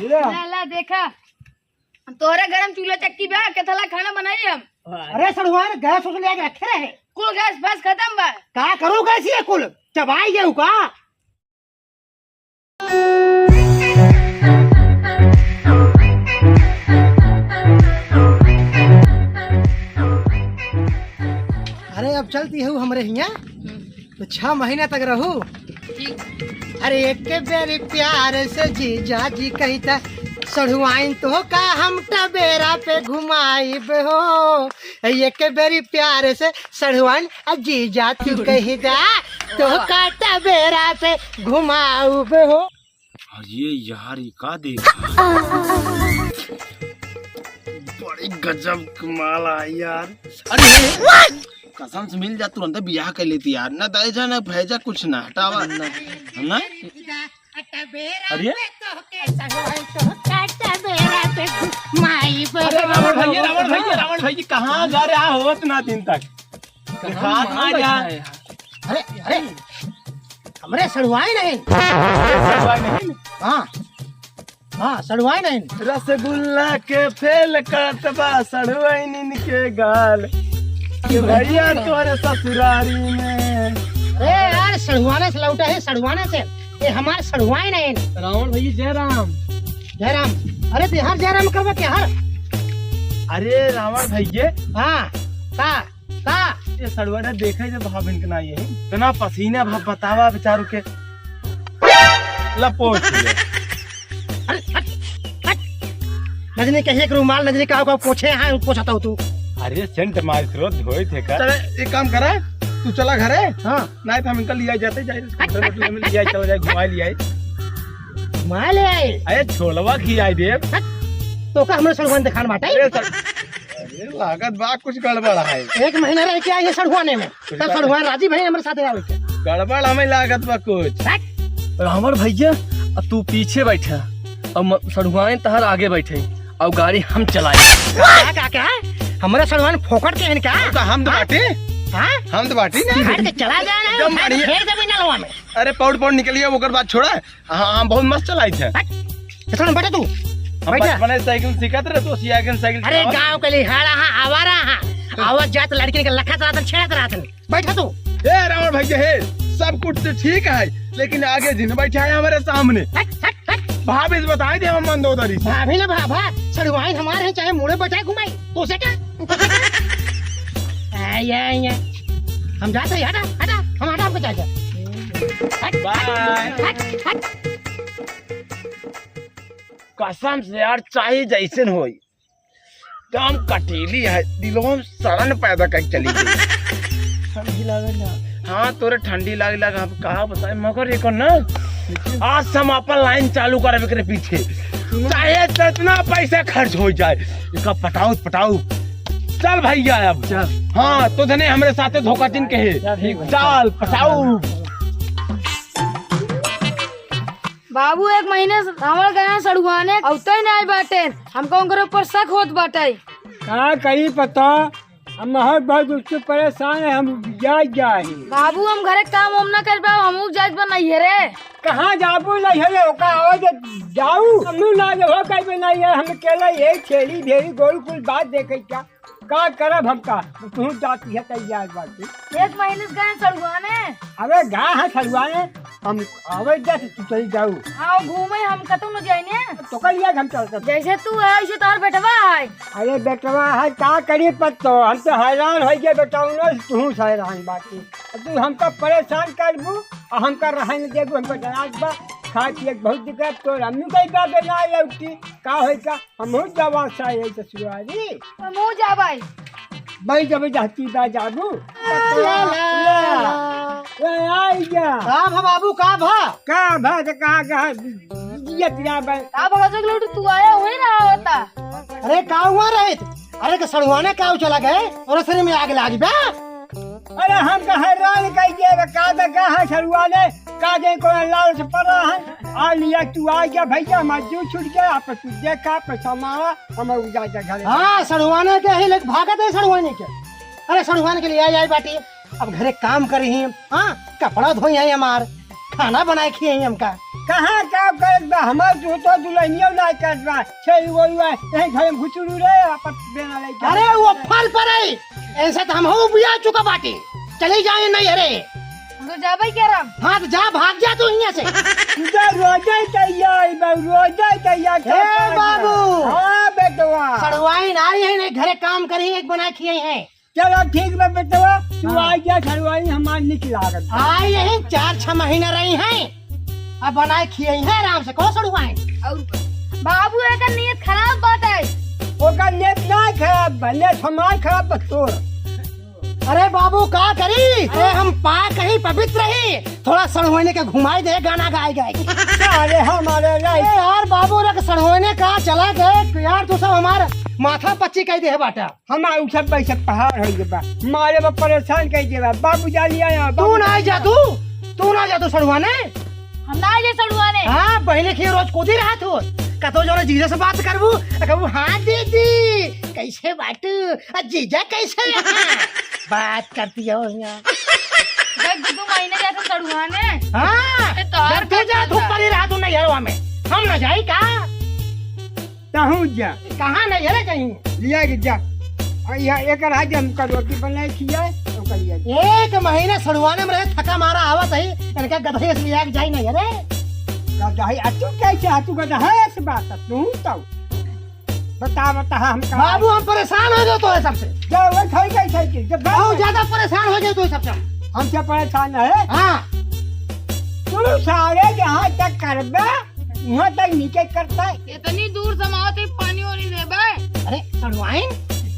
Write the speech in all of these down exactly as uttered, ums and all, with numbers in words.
ला, ला, देखा। तोहरे घर में चूल्हा चक्की बा, केथला खाना बनाई हम। अरे सड़ुआइन, गैस उस ले आके रखे रहे। कुल गैस फैस खतम बा। का करू गैस ये कुल? चबाई जाऊ का? अरे अब चलती हूँ हमरे हियाँ, तो छह महीना तक रहू। ठीक। अरे एक बेरी प्यार से जीजा जी कहिता, सड़ुआइन तोहका हम टबेरा पे घुमाइब हो। एक बेरी प्यार से सड़ुआइन आ जीजा तू कहिता, तोहका टबेरा पे घुमाउब हो। अरे यार, ये का देख? बड़ी गजब के माल आई यार। अरे, कसम से मिल जा, तुरंत बियाह कर लेती यार। ना दहेजा, ना भैजा, कुछ ना, हटावा, ना, ना। अरे? अरे, रावण भैया, रावण भैया, रावण भैया, कहाँ जा रहा हो इतना दिन तक? कहाँ दिखात ना माल जा। बैठा है यार? अरे, अरे, हमरे सड़ुआइन नहीं। सड़ुआइन नहीं? हाँ, हाँ, सड़ुआइन नहीं। रसगुल्ला के फेल करत बा सड़ुआइन के गाल। कि भैया तोरे ससुरारी में। अरे यार, सड़ुआने से लौटा है, सड़ुआने से। ये हमार सड़ुआइन नहीं। रावण भैया, जय राम। जय राम। अरे, तो यार जय राम करबा क्या हर? अरे, रावण भैया। हाँ, का? का? ये सड़ुआइन देखा जब भाभिन के ना ये। इतना पसीना भाव बतावा बेचारू के। ला पोछ ले। अरे, हट, हट। नजनी कहिए कि रुमाल, नजनी का, का पोछे हैं, पोछता हो तू। अरे, सेंट मार के धोए थे का? चले, एक काम करा, तू चला घरे। हाँ। नहीं तो हम इनका लिया जाते, जाए, स्कूटर में ले लिया, चला जाए, घुमा लिया। घुमा ले आए। अरे, छोलवा खियाई दे। हट। तो का हमरे सड़ुआइन देखान बाटे? अरे, सर, अरे, लागत बा कुछ गड़बड़ है। एक महीना रह के आई है सड़ुआने में। तब सड़ुआइन राजी भई हमरे साथ आवे के। गड़बड़ हमें लागत बा कुछ। हट। रावण भैया, अब तू पीछे बैठा, अब म-, सड़ुआइन तहर आगे बैठे, और गाड़ी हम चलाई। का, का, का? हमरे सड़ुआइन फोकट के हैं का? तो हम तो हाँ? बाटी। हाँ? हम तो बाटी ना। हट के चला जाए ना, एकदम बढ़िया। फेंक देबे नलवा में। अरे पौड़ पौड़ निकलिए, ओकर बात छोड़ा। हाँ, हम बहुत मस्त चलाई थे। हट, कितना बैठा तू? हम बैठा। बचपन में साइकिल सीखत रहे, तो सियागन साइकिल अरे चलावत। गाँव के लिए हाड़ा हाँ, आवारा हाँ। आवत जात लड़किन के लखत रहतन, छेड़त रहतन। बैठा तू। ए रावण भैया हे, सब कुछ तो ठीक है, लेकिन आगे जिन बैठा है हमारे सामने। हट, हट, हट। भाभी से बताई दे हम मंदोदरी से। भाभी ना भाभा, सड़ुआइन हमारे हैं, चाहे मुड़े बचाए घुमाई। तो उसे क्या? आ, ये, ये। हम जाते हैं, हटा, हटा, हम हटा, हमको जाए, जाए। हट, बाय। हट, हट। कसम से यार, चाहे जैसन होई, एकदम कटीली है, दिलवा में सड़न पैदा कर चली गई। ठंडी लागे ना। हाँ, तोरे ठंडी लागे लागे, हम का बताए, मगर एक ना, आज से हम अपन लाइन चालू करब एकरे पीछे, चाहे जितना पैसा खर्च हो जाए, एका पटाऊ, पटाऊ। चल भैया अब। चल। हाँ, तो धने हमरे साथे धोखा जिन कहे। चल, ठीक बा। चल, पटाऊ। बाबू, एक महीने से हमर गए सड़ुआने, अउते नाहीं बाटे। हमका उनकरे ऊपर शक होत बाटे। का करी पता, हम बहुत, बहुत उससे परेशान है, हम जाए, जाए। बाबू, हम घरे काम वाम ना कर पाओ, हमहू जात बा नैहरे। कहाँ जाबू नैहरे, ओका आवाज जाऊ, हमहू ना जब कहीं पे नैहरे, हम अकेला यही छेड़ी भेड़ी गोरू कुल बात देखे क्या? का करब हम का? तू जाती है तैयार बाटी। एक महीने से गए सड़ुआने। अरे गा है सड़ुआने, हम आवे जा से तू चली जाऊ। हाँ, घूमे हम कतौ न जाइने। तो कर लिया हम चल कर। जैसे तू है, वैसे तोहर बेटवा है। अरे बेटवा है, का करी पत्तो? हम तो हैरान हो गए बेटा, उन्होंने तू हैरान बाटी। तू हमका परेशान करबू, और हमका रहने देबू, हमका डरात बा। खाए पिए के बहुत दिक्कत, तो अम्मी कहीं बा ना लौटी, का होई का? हमहू जावा सा यही ससुरारी। हमहू जाबै। भाई जब जाती बा जाबू। ला, ला, ला। ए, आई जा। का भा बाबू, का भा? का भा त का, का जियत जा बे। का भा, जग लोट तू आया हुए ना होता। अरे का हुआ रहित? अरे के सड़ुआने का चला गए? तोरे शरीर में आग लागी बा? अरे हम का हैरान कह दिए बे, का त का है सड़ुआने? का दे को लाल से पड़ा है? आ लिया तू आ गया भैया, हमार जीव छूट गया, आप तू देखा, पैसा मारा, हम उजा के घरे। हाँ, सड़ुआने के ही लेके भागत है सड़ुआने के। अरे सड़ुआने के लिए आई, आई बाटी, अब घरे काम करी ही, हाँ, कपड़ा धोई है हमार, खाना बनाए खिए ही हमका। कहाँ का करत बा? हमार तो, तो दुल्हनिया ना करत बा। छे वो, वो, यही घर में घुसरू रहे, आपत बेना लइके। अरे, वो फल पर है। ऐसे तो हम हो बिया चुका बाटी। चली जाए नहीं, अरे। हम तो जाबे के राम। हाँ, तो जा, भाग जा तू यहाँ से। तू जा, रोजे तैयार बा, रोजे तैयार। ए, बाबू। हाँ, बेटवा। सड़वाई ना रही है, नहीं घरे काम करी, एक बना खिए हैं। चलो ठीक बा बेटवा, तू हाँ। आ जा, सड़वाई हमार निक लागत बा। आई यही चार छह महीना रही हैं, अब बनाए खिए हैं आराम से, कौन सड़वाई? और बाबू, एकर नियत खराब बात है। ओकर नियत ना खराब बा, नियत हमार खराब बा तोर। अरे बाबू, का करी? अरे हम पाक ही पवित्र ही, थोड़ा सड़वाई के घुमाई दे, गाना गाए गाए। अरे हमारे नहीं। अरे यार बाबू, रे सड़वाई का चला गए यार, तू सब हमार माथा पच्ची कह दे बाटा। हमार उ सब पैसे पहाड़ हो गए बा, मारे बा परेशान कर दे बा। बाबू जा लिया यहाँ, तू बाबू ना जा, तू, तू ना जा, तू सड़ुआने। हम ना जे सड़ुआने। हाँ, पहले के रोज कूदी रहा तू, कतो जो जीजा से बात करबू, कहबू, "हाँ दीदी, कैसे बाटू? आ जीजा कैसे हैं?" बात करती हो यहाँ। देख, दो महीने जैसे सड़ुआने। हाँ, ए, तोहर जब तू का जा, तू चलता? परी रहा तू नैहरवा में, हम ना जाई का? तहूँ जा। कहाँ नहीं है रे कहीं? लिया के जा। और यहाँ एक रहा जे हमका रोटी बनाए खियाए, ओकर लिया के। एक महीना सड़ुआने में रहे, थका मारा आवत है, इनका गधे से लिया के जाई नहीं, अरे। गधा है, आ तू कैसे, आ तू गधा है, ऐसे बात है, तू तो। बता, बता, हम कहाँ बाबू, हम परेशान हो गए तो है सबसे। जा, वो खाई, खाई, खाई के, जब बहुत ज्यादा परेशान हो गए तो है सबसे। हमसे परेशान है? हाँ। तू सारे जहाँ तक करबे, वहाँ तक नीचे करता है। इतनी दूर से मावत ही पानी वानी देबे। अरे सड़ुआइन,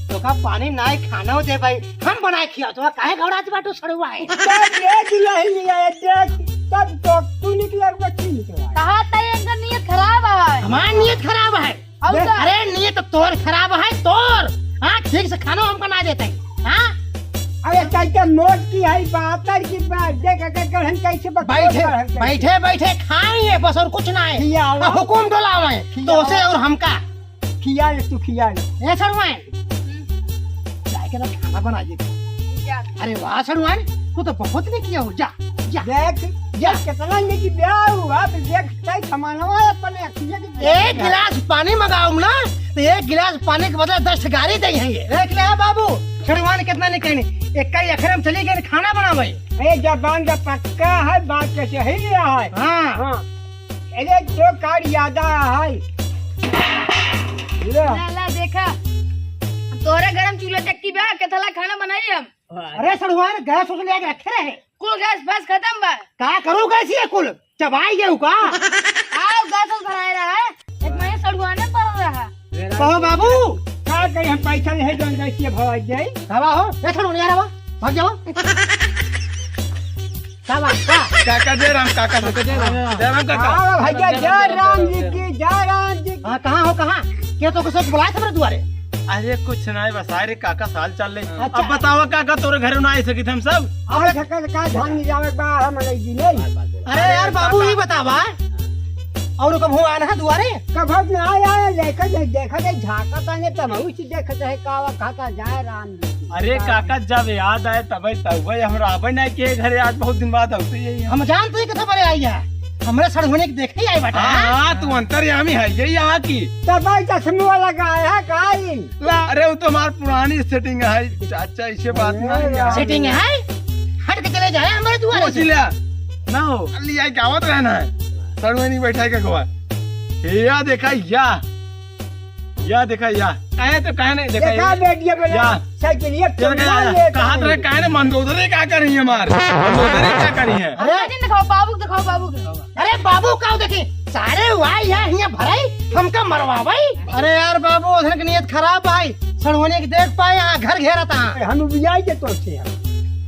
तोका पानी नाय खाना हो देबे, हम बनाए खिया, तो काहे घबरात बाटू सड़ुआइन? तब ये दुल्हन लिया है, देख, तब तो तू निकला, बच्ची निकला। कहा था इनका नियत खराब है। हमार नियत खराब है। और देख, का? अरे नियत तोर खराब है, तोर। हाँ, ठीक से खाना हमका ना देते। हाँ? अरे, कैसे मोट की है, बातर की बात, देख, देख, देख, हम कैसे बकवास बैठे, कर रहे हैं। बैठे, बैठे खाए ये बस, और कुछ ना है। खियावा। अब हुकुम डोलावे, खियावा। तो उसे और हमका। खिया ले, तू खिया ले। ए, सड़ुआइन। हम्म। जाए के ना खाना बना दे। जा। अरे वाह, सड़ुआइन, तू तो बहुत नहीं किया हो, जा, जा। देख, जा। कितना नहीं कि ब्याह हुआ, फिर देख, कई खमानवा है अपने अखिया के। एक गिलास पानी मंगाऊं ना, तो एक गिलास पानी के बदले दस गारी दे हैं ये। देख ले बाबू, सड़ुआइन कितना नहीं कहने। एक कई अखरे में चली गई खाना बनावे। ए, जबान का पक्का है, बात के सही लिया है। हाँ। हाँ। अरे, तो कार्ड याद आया है। ले। ला, ला, देखा। तोरे गरम चूल्हा चक्की बा, केथला खाना बनाई हम। अरे, सड़ुआइन, गैस उस ले आके रखे रहे। कुल गैस फैस खत्म बा। का करू गैस ये कुल? चबाई गए का? आओ, गैस उस भराए रहा है। एक महीने सड़ुआने पड़ रहा। कहो बाबू। का करी, हम पैसा नहीं है, जौन गैस ये भराई जाई। हवा हो, ए, छोड़ो, नहीं आ रहा, भाग जाओ। का बात, का? काका जय राम, काका जय राम। जय राम काका। हाँ भैया, जय राम जी की, जय राम जी की। हाँ, कहाँ हो, कहाँ? के तो कुछ बुलाए थे मेरे दुआरे? अरे कुछ नहीं, बस अरे काका साल चल रहे। अच्छा। अब बतावा काका, तोरे घरे ना आ सकित हम सब? अरे झक्का का धान नहीं जावे बा, हम नहीं जी नहीं। अरे यार बाबू, ये बतावा, और कब हो आना है दुआरे? कब हम ना आया, लेकर नहीं देखा, नहीं झाका ताने, तब हम उसी देखते हैं, कावा खाता जाए राम जी। अरे काका, जब याद आए तबे, तबे हमरा आवे ना के घरे, आज बहुत दिन बाद होते यही हम। हम जानते हैं कितना बड़े आई है, हमरे सड़हुने के देखे ही आए बाटे। हाँ, हाँ, तू अंतर्यामी है, यही यहाँ की। तबे चश्मा लगाया है काई? ला, अरे वो तो हमार पुरानी सेटिंग है, चाचा, इसे बात ना है यार। सेटिंग है? हट के चले जाए हमारे दुआरे से। लिया ना हो, लिया के आवत रहना है, सड़ुने बैठा के गोवा। या देखा या या देखा या। काहे तो काहे नहीं देखा देखा ये? बेटिया बना, या। साइकिलिया ये देखा चलवा या। ले कहा तो। काहे ने मंदोदरी का करी है हमार? मंदोदरी का करी है? अरे दिन दिखाओ बाबू, दिखाओ बाबू के। अरे बाबू का देखी? सारे वाई है हिया भराई, हमका मरवावाई। अरे यार बाबू, उधर की नियत खराब भाई। सड़हुने के देख पाए, यहाँ घर घेरा था। हम उबियाई के तो से हम।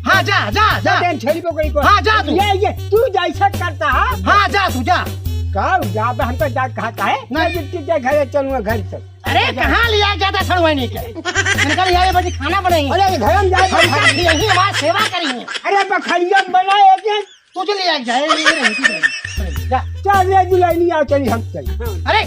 हाँ, जा, जा, जा। जा, छेड़ी पकड़ी को। हाँ, जा तू। ये, ये, तू जैसा करता है। हाँ, जा तू, जा। का जा, हमको जा कहता है? नहीं। मैं जितनी देर घर चलूँगा, घर चल। अरे, कहाँ लिया जाता सड़वाई नहीं के? इनका लिया ये बड़ी खाना बनाई। अरे, ये घर में जाए हम तो खाई। यही हमारी सेवा करी है। अरे, बखरिया बनाए एक दिन। तू चले जाए, जाए, ये रही, तू चले जा। चल, ले दुल्हनिया, चली हम चली। अरे,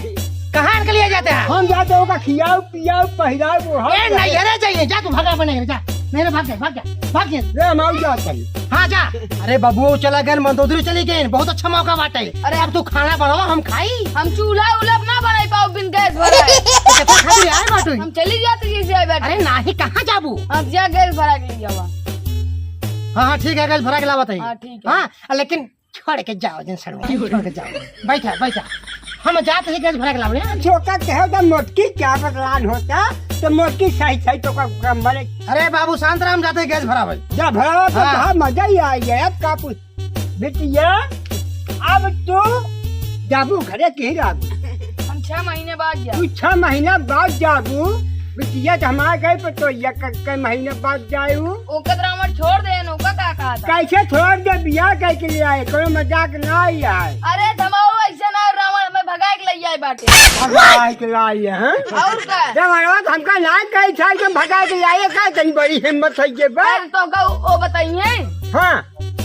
कहाँ इनका लिया जाता है? हम जाते होगा खियाओ, पियाओ, पहिराओ, ओढ़ाओ, ए, नहीं, अरे, जाइए, जा, तू भागा बने, जा। नहीं रे, भाग जा, भाग जा, भाग जा। ले, हम आऊ जात हई। हाँ, जा। अरे बबुओ चला गए, मंदोदरी चली गए, बहुत अच्छा मौका बाटे। अरे अब तू खाना बनावा, हम खाई। हम चूल्हा उल्हा ना बनाई पाऊ बिन गैस भरा। तो कितना खातिर आए बाटू? हम चली जात जी से आए बाटे। अरे नाही, कहाँ जाबू? हम जा गैस भरा के ले जावा। हाँ, हाँ, ठीक है, गैस भरा के लावत है। हाँ, ठीक है। हाँ, लेकिन छोड़ के जाओ जिन सड़वा, छोड़ के जाओ। बैठा, बैठा। हम जात ही गैस भरा के लावले। छोटा कहे तो मोटकी क्या बतलान होता, तो मोटकी सही सही तो का, का मरे। अरे बाबू शांत रह, हम जाते ही गैस भरावे। जा भरावा तो हाँ। कहा मजा ही आ गया। अब का पूछ बिटिया, अब तू जाबू घरे की रात? हम छह महीने बाद जा। तू छह महीना बाद जाबू? बिटिया तो हमारे गए पर तो ये क-, कई महीने बाद जायू। ओकर तो हमर छोड़ दे, ओका का कहा था? कैसे छोड़ दे? बियाह करके ले आए, कोनो मजाक ना ही आए। अरे धमाऊ ऐसे ना रावण में भगा के ले आए बाटे। भगा के लाई है, हाँ? और का? जब अड़वा हमका ना कही था कि भगा के ले आए, का तनी बड़ी हिम्मत है ये बा? अरे तो का ओ बताइए? हाँ।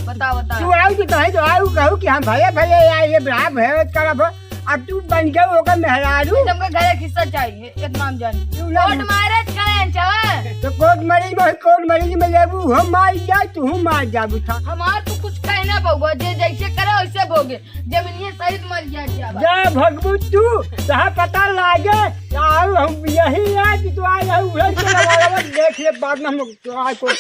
बता, बता। तू आऊ तो कहे तो आऊ कहू कि हम भले भले आए, ये ब्याह भले करब। अब तू बन गए ओकर मेहरारू। तुमको घरे खिस्सा चाहिए, इतना हम जानी। तू ना कोर्ट मैरिज करें चाहे? तो कोर्ट मैरिज में, कोर्ट मैरिज में लेबू, हम मार जाए, तू हम मार जाबू था। हमार तो कुछ कहना बउआ, जे जैसे करे वैसे भोगे। जमीनिए सहित मर जाए क्या बात? जा भगबू तू, तहा पता लागे। आऊ हम यही है कि तू आ जाऊ, उहे से लगा देख ले, बाद में हम तो आज कोर्ट